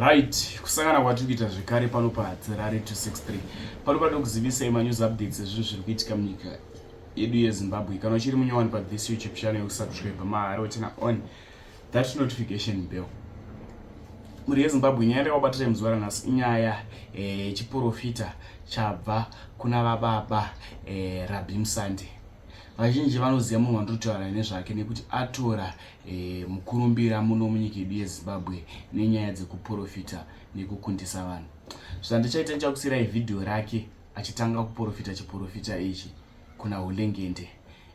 Right, kusangana kwatiri kuita zvekare pano paHatirare 263. Pano panoda kuzivisai manews updates ezvinhu zviri kuitika munyika yedu yeZimbabwe. Kana uchiri munyowani pa this YouTube channel yokusubscribe mahara woturn on that notification bell. Mhuri yeZimbabwe, nyaya yandakabatirai muzuva ranhasi inyaya eh, yechiporofita chabva kuna vababa eh, Rabbi Musande. Vazhinji vanoziva munhu wandiri kutaura nezvake nekuti atora e, mukurumbira muno munyika yedu yeZimbabwe nenyaya dzekuporofita nekukundisa vanhu. Zvandichaita ndichakusiirai vhidhiyo rake achitanga kuporofita chiporofita ichi kuna Hulengende.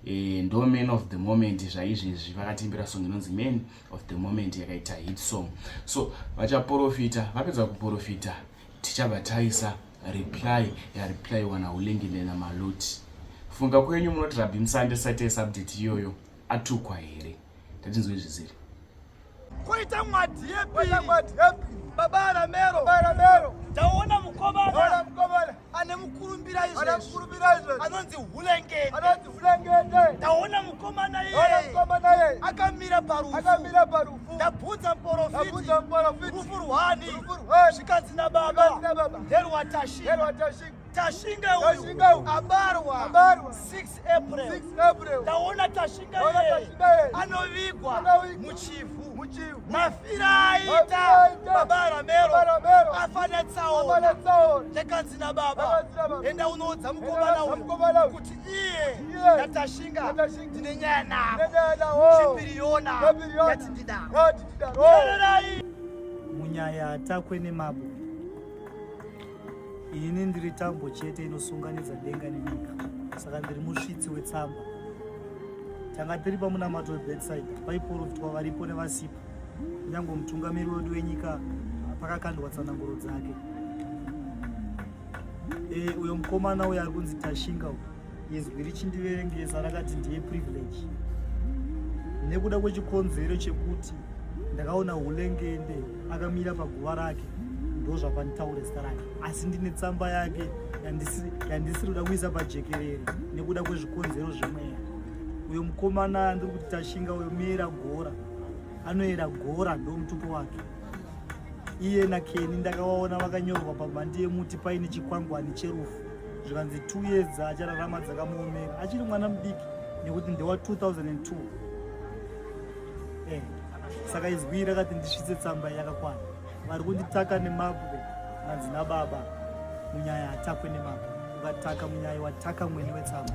E, ndo man of the moment zvaizvezvi vakatiimbira song inonzi man of the moment yakaita hit song. So vachaporofita, vapedza kuporofita tichabva taisa reply yareplyiwa naHulengende naMaloti. Funga kwenyu munoti Rabbi Musande sati aisa update iyoyo atukwa here? Tatinzwe zvizere. Koita mwadhi yepiri. Baba Ramero. Taona mukomana. Ane mukurumbira izvezvi. Anonzi Hulengende. Taona mukomana iye. Akamira parufu. Ndabvunza muporofiti. Rufu rwani? Zvikanzi nababa. Nderwatashinga. Tashinga uyu abarwa 6 April. Taona Tashinga iye anovigwa muchivhu. Mafira aita baba Ramero afa netsaona. Zvikanzi nababa enda unoudza mukomana uyu kuti iye naTashinga ndine nyaya navo. Chipiriyona yati ndidaro. Teererai. Munyaya atakwe nemabwe. Ini ndiri tambo chete inosunganidza denga nenyika, saka ndiri musvitsi wetsamba. Tanga tiri pamunamato weBethsaida, paiporofitwa varipo nevasipo. Kunyange mutungamiri wedu wenyika pakakandwa tsananguro dzake. E, uyo mukomana uyo ari kunzi Tashinga uyo, izwi richindiverengesa rakati ndiye privilege nekuda kwechikonzero chekuti ndakaona hulengende akamira paguva rake ndozvapanditaure zita rake asi ndine tsamba yake yandisiri kuda kuisa pajekerere nekuda kwezvikonzero zvemweya uyo mukomana ndiri kuti tashinga uyo muyera gora anoyera gora ndo mutupo wake iye nakeni ndakawaona vakanyorwa pamhandi yemuti paine chikwangwani cherufu zvikanzi 2 years dzaachararama dzakamuomera achiri mwana mudiki nekuti ndewa 2002 eh, saka izwi rakati ndisvitse tsamba yakakwana vari kunditaka nemabwe manzi nababa munyaya atakwe nemabwe ukataka munyaya wataka mwene wetsamba.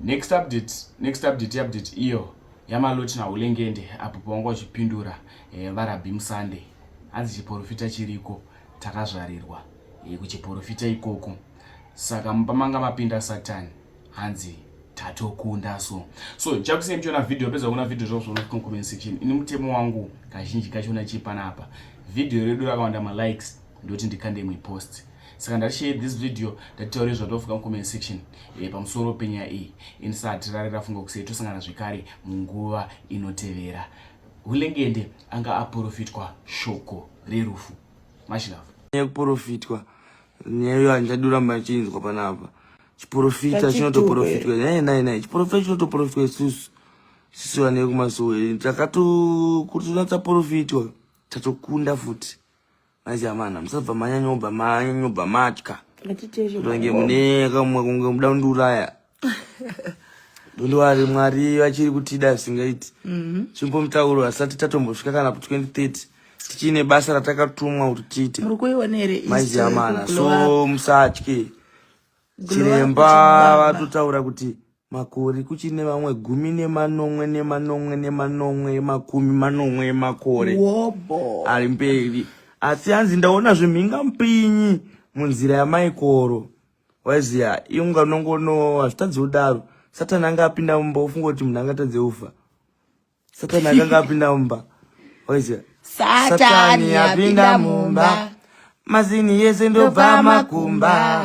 Next update, next update, update iyo yamaloti naHulengende apo pavanga vachipindura eh, varabhi Musande hanzi chiporofita chiriko takazvarirwa eh, kuchiporofita ikoko saka mumba manga mapinda satani hanzi tatokunda so so ndichakusiya muchiona video pedza kuona video zvako zvaunofika comment section ini mutemo wangu kazhinji kachona chii panapa video redu rakawanda malikes ndoti ndikande imwe post saka ndati share this video ndatitaure zvatofuka mucomment section e, pamusoro penyaya iyi inisati rare rafunga kusei tosangana zvekare munguva inotevera hulengende anga aporofitwa shoko rerufu much love yekuporofitwa nyaya iyo handichadi kuramba ndichinzwa panapa chiporofita chinotoporofitwa nai nai nai chiporofita chinotoporofitwa isusu isusu vane kumasowe takatokuti taporofitwa tatokunda futi Manje amana musabva manyanyobva manyanyobva matya. Kunge mune kamwe kunge muda kundiuraya. Ndondiwari Mwari vachiri kutida zvisingaiti. Mhm. Chimbo mutauro asati tatombosvika kana ku 2030 tichine basa ratakatumwa kuti tiite. Muri kuiona here? Manje amana so musatye. Chiremba vatotaura kuti makore kuchine vamwe gumi nemanomwe nemanomwe nemanomwe emakumi manomwe emakore ari mberi asi hanzi ndaona zvimhinga mupinyi munzira yamaikoro waiziya inga nongono hazvitadzi kudaro satani anga apinda mumba ofunga kuti munhu angatadze kufa Satani akanga apinda mumba. Waiziva? Satani apinda mumba. Mazini yese ndobva makumba.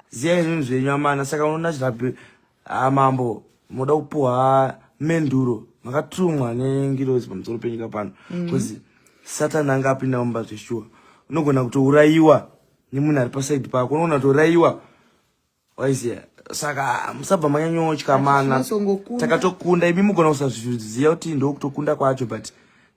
Ziyai zvinhu zvenyu amana saka unoona chirapi ah, mambo munoda kupuwa menduro makatumwa nengirozi pamusoro penyika pano because mm. Satani anga apinda mumba zveshuwa unogona kutourayiwa nemunhu ari pasaidi pako unogona kutourayiwa waiziva. Saka musabva manyanyotya mana. Tinozongokunda. Takatokunda imi mugona kusazviziva kuti ndokutokunda kwacho but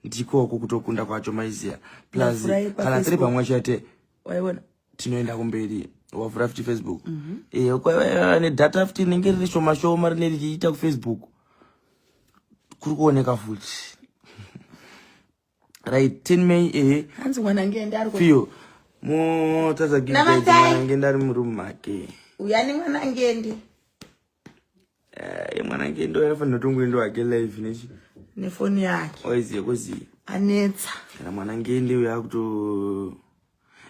ndikoko kutokunda kwacho maiziya. Plus Ndavhurai pa kana tiri Facebook. pamwe chete Waiona? tinoenda kumberi wavhura futi facebook mm -hmm. e, nedata futi rinenge riri shoma shoma rine richiita kufacebook kuri kuoneka futi right 10 may ehe Hanzi mwana ngende ari ku fiyo motadza Namatai. ngende ari murumu make Uyani mwana ngende Eh, mwana ngende anofanira kutongoenda wake live nechi nefoni yake oiziye kozi anetsa. kana mwana ngende uyo akuto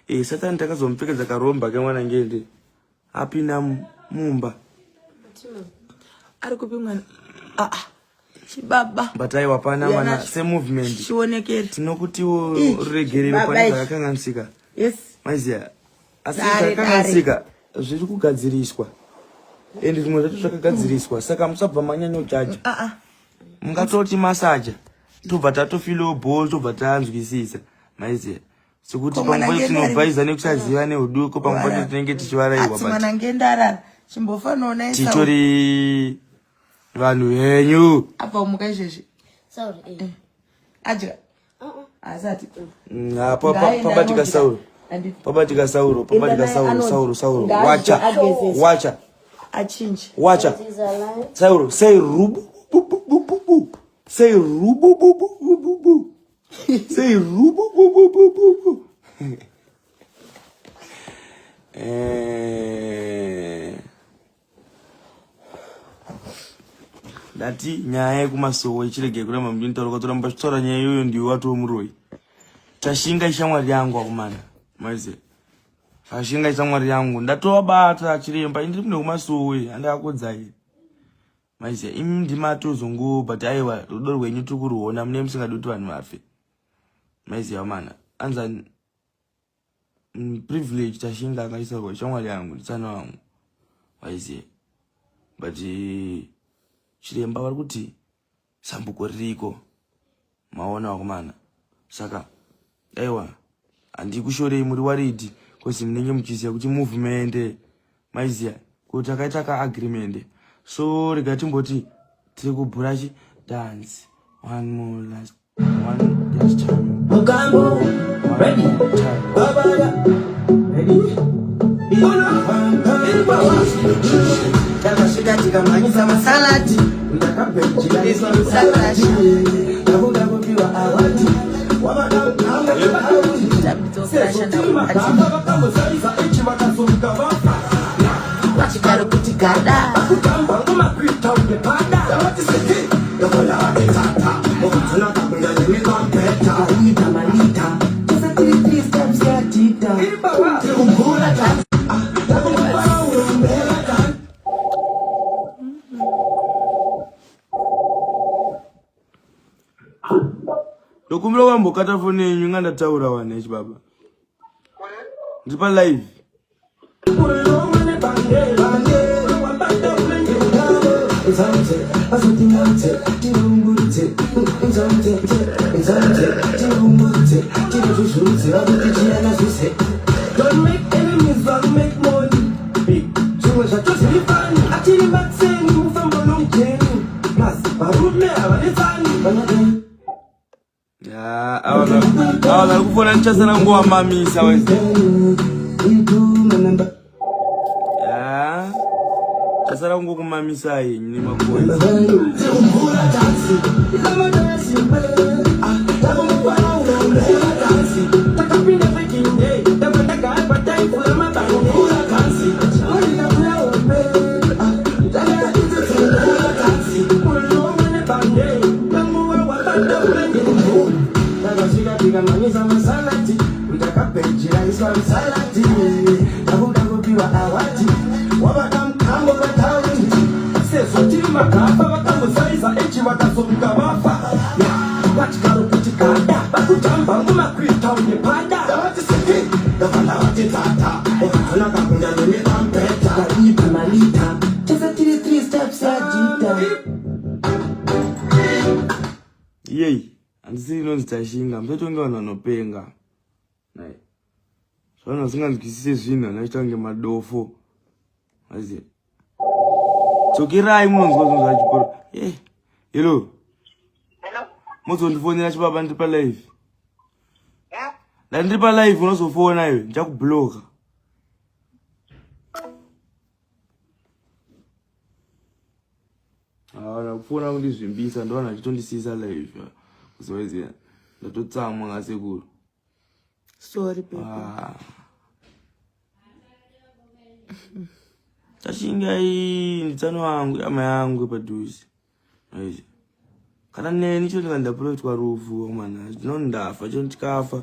e satani takazomupfekedza karomba kemwana ngende apinda mumba Ari kupi mwana? Ah ah. Chibaba. but aiwa pana Uya mana nacho. semovement Chionekere. tinokutiwo Ih, ruregerero chibaba pane ichi. zvakakanganisika Yes. maiziya asi Dare, zvakakanganisika zviri kugadziriswa ende zvimwe zvacho zvakagadziriswa saka musabva manyanyojaja Ah ah. mungatoti masaja tobva tatofilo bho tobva tanzwisisa maiziya sekuti Ko mwana pamwe pacho ngende ari- tinobhaiza nekusaziva neuduko pamwe pacho tinenge tichivaraiwa Ati but mwana ngende arara. Chimbofanoona isa. titori vanhu venyu Abva umuka izvezvi. Sorry. Eh. Adya. Asati. Mm, ah, Ngaende pabatika anodya. sauro Handiti. pabatika sauro pabatika Enda naye sauro anodya. sauro sauro Ngaadye, wacha agezeswe. wacha Achinje. wacha Is alive. sauro sei rubu bu bu bu bu bu sei rubu bu bu bu bu bu sei rubu bu bu bu bu bu Eh. Ndati nyaya yekumasowe ichirege kuramba muchinitaura ukatoramba uchitaura nyaya iyoyo ndiwe watoo muroyi. Tashinga ishamwari yangu akomana. Maize. Tashinga ishamwari yangu. Ndatovabata chiremba indiri mune kumasowe andakakudzai. Maize imi ndimatozongo but aiwa rudo rwenyu tiri kuruona mune musingadi kuti vanhu vafe. Maize amana. Anzani privilege tashinga akaisarwa shamwari yangu nditsana wangu waiziva but chiremba vari kuti zambuko ririko maona vakomana saka aiwa handikushorei muri waridi bcause munenge muchiziva kuti movement maiziva kuti takaita kaagreement so rega timboti tiri kubhurachi dance one more last one last time Mugambo, one ready, more time Babaya, ready. Takasvika tikamhanyisa masaladi, ndakabhejiraiswa musaladi, ndakuda kupiwa awadi, wavada Tabidzokrasha ndakubati. vakambosaiza ichi vakazomuka vafa Vachigaro kuti gada. kutamba ngoma kuita unge pada vati seki ndokola vatitata mukudzinaka kunyanyinikambeta aita malita tese tiri three steps yatita tikugura ndokumbira kwambokata foni yenyu inga ndataura wani echibaba ndiri palive Don't make enemies, but make money. Big. Zvimwe zvacho zviri fani, achiri matseni, mufambo nomujeni. Plus, varume havanetsani. Vanadai. Ya, ava ava vari kufona ndichasara nguva mamisa wese Ya, chasara kungokumamisa henyu nemakozi Sezvo tiri magafa vakambosaiza echi vakazomuka vafa vachigaro kuti gada vakutamba ngoma kuita unge pada vati seki ndovana vati tata ukadzonaka kunyanyinikambeta aipa malita tese tiri three steps yajita yei handisiri inonzi tashinga musatonge vanhu vanopenga nai zvavanhu vasinganzwisise zvinhu vanoita kunge madofo aziva Dzokerai munonzwa zvinhu zvacho. Eh. Hello. Hello. Mozondifonera chibaba ndiri pa live. Yeah. Ndandiri pa live unozofona iwe, ndichakubloka. Haana kufona kundizvimbisa ndoona achitondisiisa live. Kuzoiziya. Ndatotsamwa ngasekuru. Sorry baby. Ah. Tashinga iyi nditsano wangu yama yangu padhuze. Aizi. Kana neni chero ndikandapurotwa rufu mwana ndinondafa chero ndikafa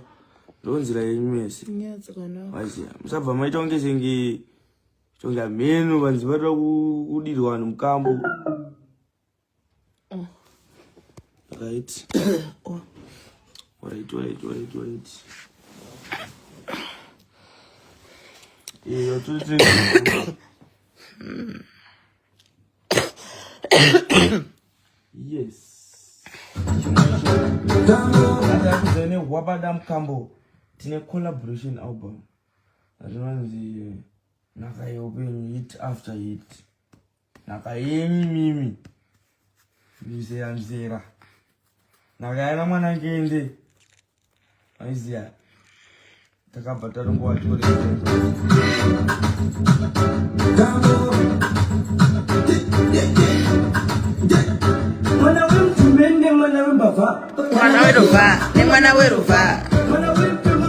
ndonzira yenyu mese. Nyaya dzakanaka. Aizi. Musabva maita kunge senge tonge hameno vanzi vatoda kudirwa vanhu mukambo. Oh. Right. Oh. Right, right, right, right. Iyo toti Yes. Tine Wabada Mkambo tine collaboration album rinonzi Nhaka yeupenyu hit after hit. Nhaka yenyu mimi mizera nzera nhaka yana mwana ngende maiziya takabva tarongova mwana wemutumende mwana wembavha mwana werovha nemwana werovha mwana wemutemo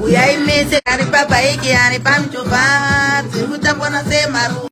uyai mese ari pabhaiki ari pamuchovha dziri kutambwa nasemaru.